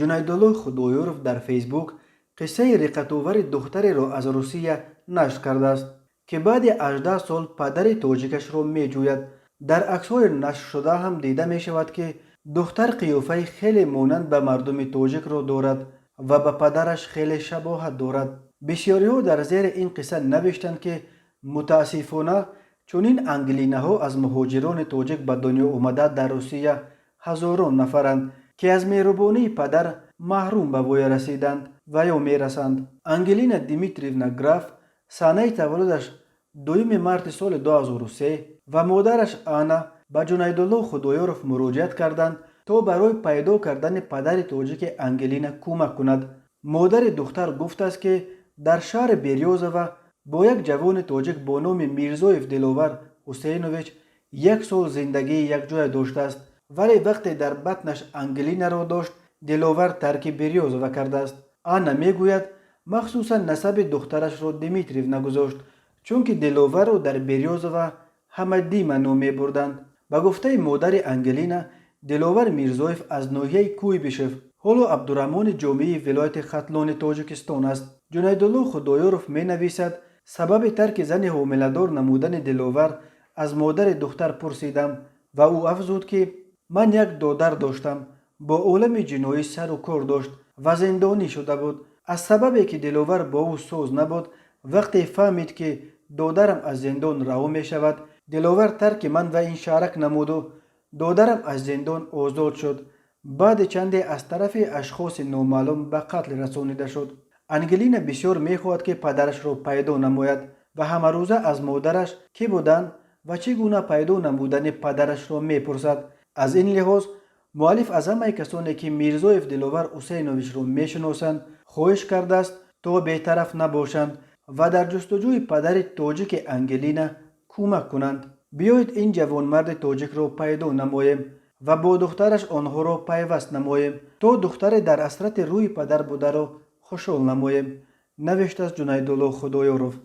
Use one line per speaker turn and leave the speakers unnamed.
Ҷунайдулло Худоёров дар Фейсбук қиссаи риққатовари духтареро аз Русия нашр кардааст, ки баъди 18 сол падари тоҷикашро меҷӯяд. Дар аксҳои нашршуда ҳам дида мешавад, ки духтар қиёфаи хеле монанд ба мардуми тоҷикро дорад ва ба падараш хеле шабоҳат дорад. Бисёриҳо дар зери ин қисса навиштанд, ки мутаассифона, чунин Ангелинаҳо аз муҳоҷирони тоҷик ба дунё омада дар Русия ҳазорон нафаранд, ки аз меҳрубонии падар маҳрум ба воя расиданд ва ё мерасанд. Ангелина Дмитриевна Граф, санаи таваллудаш 2 марти соли 2003, ва модараш Анна ба Ҷунайдулло Худоёров муроҷиат карданд, то барои пайдо кардани падари тоҷики Ангелина кӯмак кунад. Модари духтар гуфтааст, ки дар шаҳри Берёзово бо як ҷавони тоҷик бо номи Мирзоев Диловар Ҳусейнович як сол зиндагии якҷоя доштааст, вале вақте дар батнаш Ангелинаро дошт, Диловар тарки Берёзова кардааст. Анна мегӯяд, махсусан насаби духтарашро Дмитриевна гузошт, чунки Диловарро дар Берёзова ҳама Дима ном мебурданд. Ба гуфтаи модари Ангелина, Диловар Мирзоев аз ноҳияи Куйбишев, ҳоло Абдураҳмони Ҷомии вилояти Хатлони Тоҷикистон аст. Ҷунайдулло Худоёров менависад: «Сабаби тарки зани ҳомиладор намудани Диловар аз модари духтар пурсидам ва ӯ афзуд, ки ман як додар доштам, бо олами ҷиноӣ сару кор дошт ва зиндонӣ шуда буд. Аз сабабе ки Диловар бо ӯ соз набуд, вақте фаҳмид, ки додарам аз зиндон раҳо мешавад, Диловар тарки ман ва ин шаҳрак намуду додарам аз зиндон озод шуд. Баъди чанде аз тарафи ашхоси номаълум ба қатл расонида шуд». Ангелина бисёр мехоҳад, ки падарашро пайдо намояд, ва ҳамарӯза аз модараш кӣ будан ва чӣ гуна пайдо намудани падарашро мепурсад. Аз ин лиҳоз муаллиф аз ҳамаи касоне, ки Мирзоев Диловар Ҳусейновичро мешиносанд, хоҳиш кардааст, то бетараф набошанд ва дар ҷустуҷӯи падари тоҷики Ангелина кӯмак кунанд. «Биёед, ин ҷавонмарди тоҷикро пайдо намоем ва бо духтараш онҳоро пайваст намоем, то духтаре дар ҳасрати рӯи падар бударо хушҳол намоем», навиштааст Ҷунайдулло Худоёров.